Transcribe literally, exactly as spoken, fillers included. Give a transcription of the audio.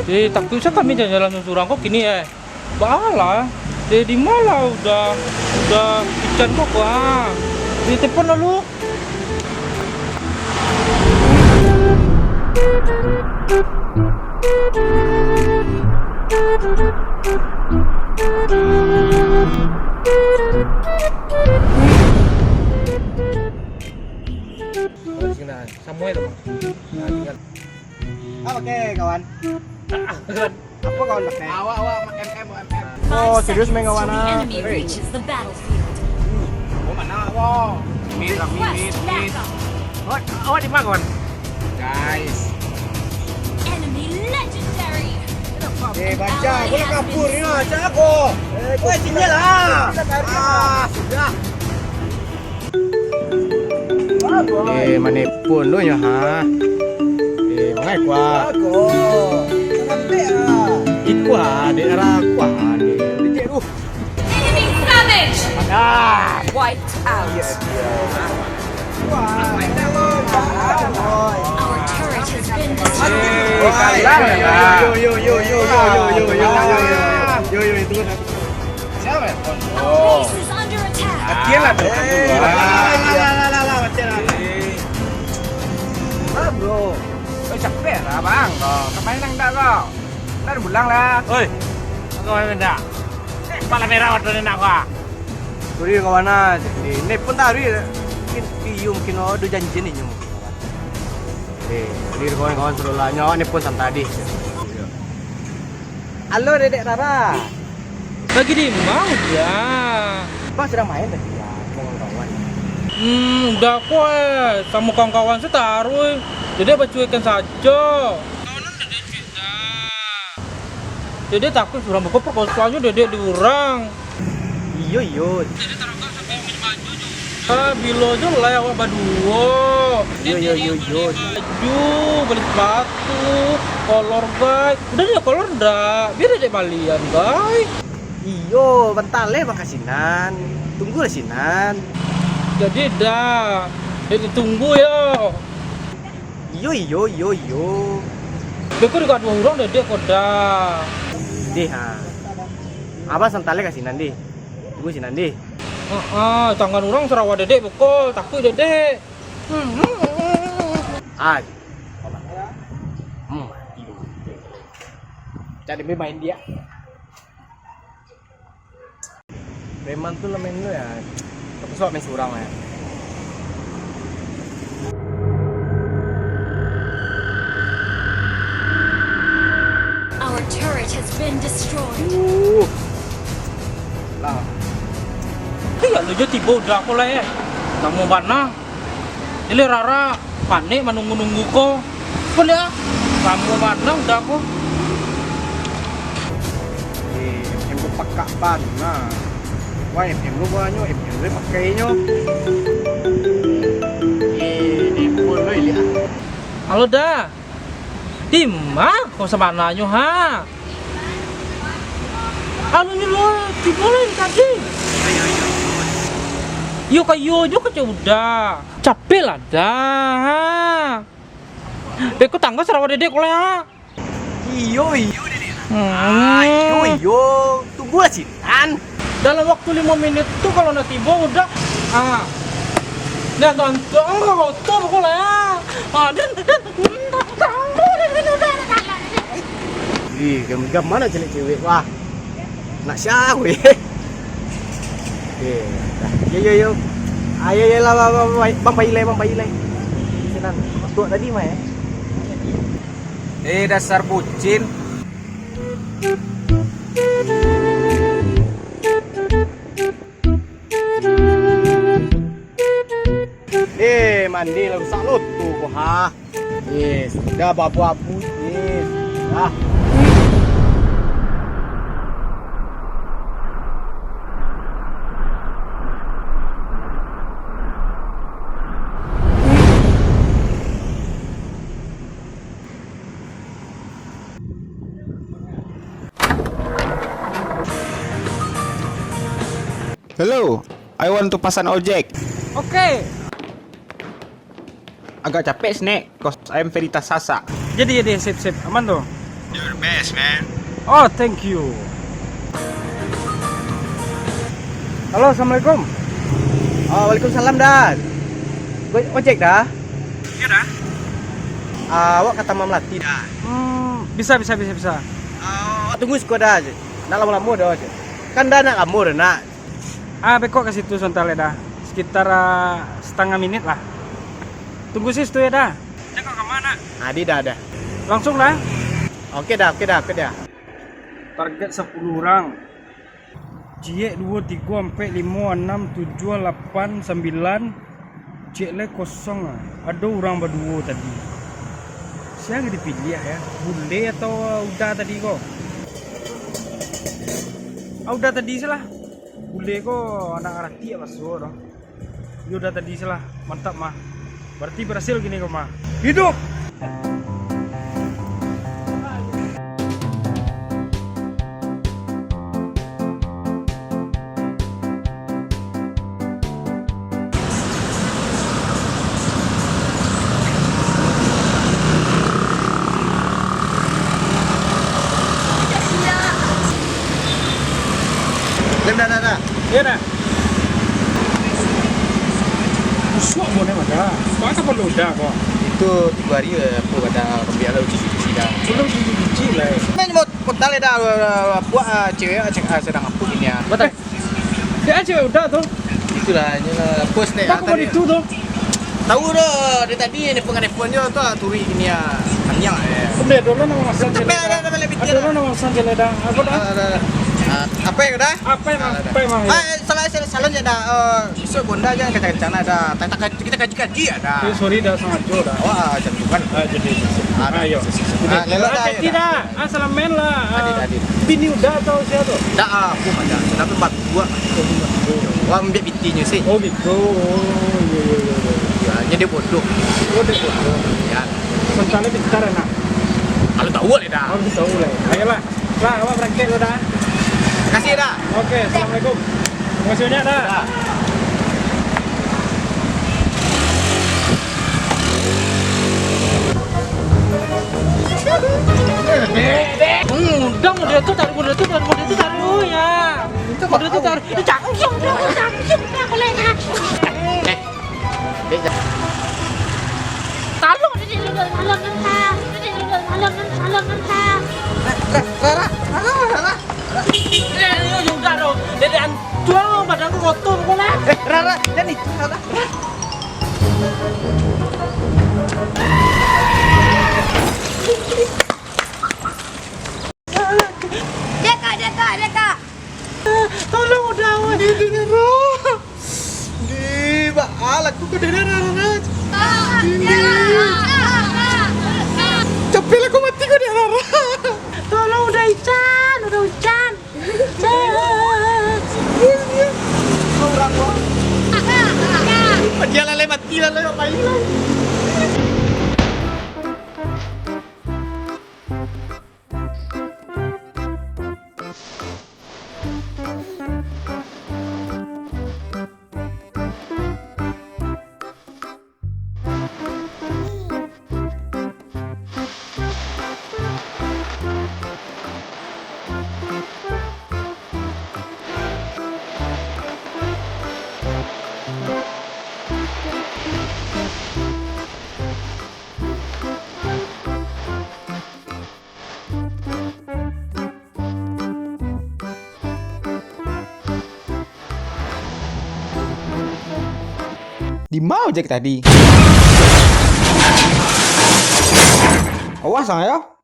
Eh, tapi usah kami jalan-jalan surang kok kini, eh. Baalah, eh, di ma lah udah, udah ican kok, ha. Di telepon lalu. Sini, Samuel, Bang. Nah, tinggal. Oke, kawan. Apa kawan pakai? Awak, awak, M M, M M. Oh, serius main kawan, ah? Enemy reaches the battlefield. Oh, mana awak? Mid, mid, mid, mid. Awak, awak di mana, kawan? Guys. Enemy legendary. Eh, baca, bola kabur ni lah, cak aku. Eh, kau tinggal lah. Ah, sudah. Eh, manepon tu nyo, ha. Eh, mangai kuah. Iko, ha, dek arah kuah, dek. Rejek tu. Enemy savage. Padah. Wiped out. Our turret has been destroyed. Eh, kalah lah. Yo, yo, yo, yo, yo, yo, yo, yo, yo, yo, yo, yo, yo, itu kan. Siapa ya? Our base is under attack. Matian lah tu. Eh, lah, lah, lah, lah, lah, matian lah. Eh. Ah, bro. Oi, capek lah, Bang. Kau, kau main nang dak, kau? Ndak pulang lah. Oi, kau main dak? Kepala merah waktu ni nak, kau. Sorry, kawan, ah. Ini pun tadi, mungkin, iyo, mungkin, oh, ada janji ni, nyo. Eh, jadi kawan-kawan, sudah lah. Nyo, ini pun santai deh. Halo, Dedek Rara. Lagi di ma, Uda? Bang sedang main tadi, ya, samo kawan-kawan. Hmm, Uda ko, eh, samo kawan-kawan sataruih. Dedek bacuekan sajo. Kawanan Dedek cuek, Da. Dedek takuik surang beko perkosoannyo Dedek di urang. Iyo, iyo. Dedek taragak sampai baju jo. Ah, bilo jo lai awak baduo. Iyo, iyo, iyo, iyo. Baju, bali sepatu, kolor, guys. Uda nio kolor ndak? Bia Dedek balian, guys. Iyo, banta lai bang ka sinan. Tunggulah sinan. Jadi, Da, Dedek tunggu yo. Iyo, iyo, iyo, iyo. Beko dek duo urang, Dedek, ko, Da. Deh, ha. Abang santai lai ka sinan, deh. Tunggu sinan, deh. Heeh, tangan urang sarawa Dedek beko, takuik Dedek. Hmm. Ah. Hmm, mati tu. Cari main dia. Preman tu lah main tu ya. Tapi sok main surang ya. Our turret has been destroyed. Uh. Lah. Iyo lo jo tibo Uda ko lah, eh. Lamo bana. Jadi Rara panek manunggu-nunggu ko. Ko liek ah. Lamo bana Uda ko. Eh, M M ko pakak bana. Wah, M M lo banyak, M M lo pakai nyo. Eh, M M lo liek ah. Halo, Da. Di ma ko sabananyo, ha? Anu nyo lo, tibo lai tadi. Iyo ka iyo jo kecek Uda. Capek lah, Da. Beko tangga sarawa Dedek ko lah, ha? Iyo, iyo, Dedek. Hmm. Ah, iyo, iyo. Tunggulah sinan. Dalam waktu limo menit tu kalau ndak tibo Uda. Ah. Dah gantung ka motor ko lah. Ah, dan, dan, Ih, gam-, gam mana cewek-cewek? Wah. Nak siapa, weh? Eh, dah. Yo, yo, yo. Ayo, yo lah, bang, bang, bang, bang, pai lai, bang, pai lai. Sinan. Tuak tadi mah, ya. Eh, dasar bucin. Eh, mandi lah rusak loto ko, ha. Eh, sudah babu-abu, eh, sudah. Hello, I want to pasan ojek. Oke. Agak capek snack, cause I am very tasasa. Jadi, jadi, sip, sip. Aman tu? You're the best, man. Oh, thank you. Halo, assalamualaikum. Oh, waalaikumsalam, Da. Go-, ojek, Da? Iyo, Da. Ah, awak ka Taman Melati, Da. Hmm, bisa, bisa, bisa, bisa. Ah, awak tunggu siko, Da. Nak lamo-lamo, Da. Kan, Da, nak lamo, Da, nak. Ah, beko ka situ sabanta lai, Da. Sekitar, ah, satangah minit lah. Tunggu situ yo, Da. Cako ka ma, nak? Adi, Da, Da. Langsuang, Da. Oke, Da, oke, Da, oke, Da. Target sapuluah urang. Ciek duo, tigo, ampek, limo, anam, tujuah, lapan, sambilan. Ciek lai kosong ah. Ado urang baduo tadi. Sia nan dipiliah yo? Bule atau Uda tadi ko? Ah, Uda tadi se lah. Bule ko ndak ngarati baso doh. Yo Uda tadi se lah. Mantap mah. Berarti berhasil kini ko mah. Hidup! Lem dah, dah, dah. Iyo, dah. Busuak mo ni, mah, dah. Kau kan perlu dah, kau. Itu tigo hari, eh, aku dah biar lah cuci-cuci dah. Belum cuci-cuci lah. Main mo-, modal dah, buat, ah, cewek, ah, cek, ah, sedang apa gini, ah. Betul. Dia cewek Uda tu. Itulah, inilah, post ni, Tahu ah, kau tadi. Itu tu. Tahu dah, dia tadi nelpon-nelpon je tu, ah, turi gini, ah. Tanyang, eh. Udah, dulu nama Mas Sampai Jeleda. Ada, ada, ada, ada, Ada, dulu nama Mas Jeleda. Apa dah? Ah, ada, ada. Ah, apa yang udah? Apa yang, Ah, ada. Apa yang, Ah, eh, salah, salah, salah je dah. Eh, besok Bonda je kencang-kencang dah. Tak, tak, kita kaji-kaji ya dah. Eh, sorry dah, sengaja dah. Wah, jangan bukan. Ah, jadi. Ah, Ah, ayo. Ah, lelok dah, Ah, ayo jadi dah. Dah. Ah, salaman lah. Ah, Adit, Adit. Bini Uda atau siapa tu? Dah, ah, aku macam. Tapi empat dua. Wah, ambil bitinyo sih. Oh, gitu. Oh, iya, iya, iya, iya. Ya, hanya dia bodoh. Oh, dia bodoh. Ya. Santana pintar, anak. Kalau tahu lah dah. Oh, tahu lah. Ayolah. Lah, awak berangkat dulu dah. Makasih dah. Oke, assalamualaikum. Makasih banyak dah. Dah. Hmm, udah, model tu taruh, model tu taruh, model tu taruh, ya. Model tu taruh. Eh, cakep, cakep, cakep, cakep, boleh, ya. Eh, eh, ja- Tolong, Dek, tolong, tolong, tolong, tolong, tolong. Eh, eh, Rara, Rara, Rara. Eh, yo, yo, udah dong. Dek, Dek, hancur dong, badan tu kotor pokoknya. Eh, Rara, jangan itu, Rara. Deka, deka, deka. Tolong udah, weh. Ini, ini, Rara. Di, ba-, alah, aku kena darah, Rara. Capek lah, aku mati kau, Rara. Tolong, udah hujan, udah hujan. Hujan. Dia lalai mati, lalai apa ini, lah? Di ma ojek tadi? Awas ang yo.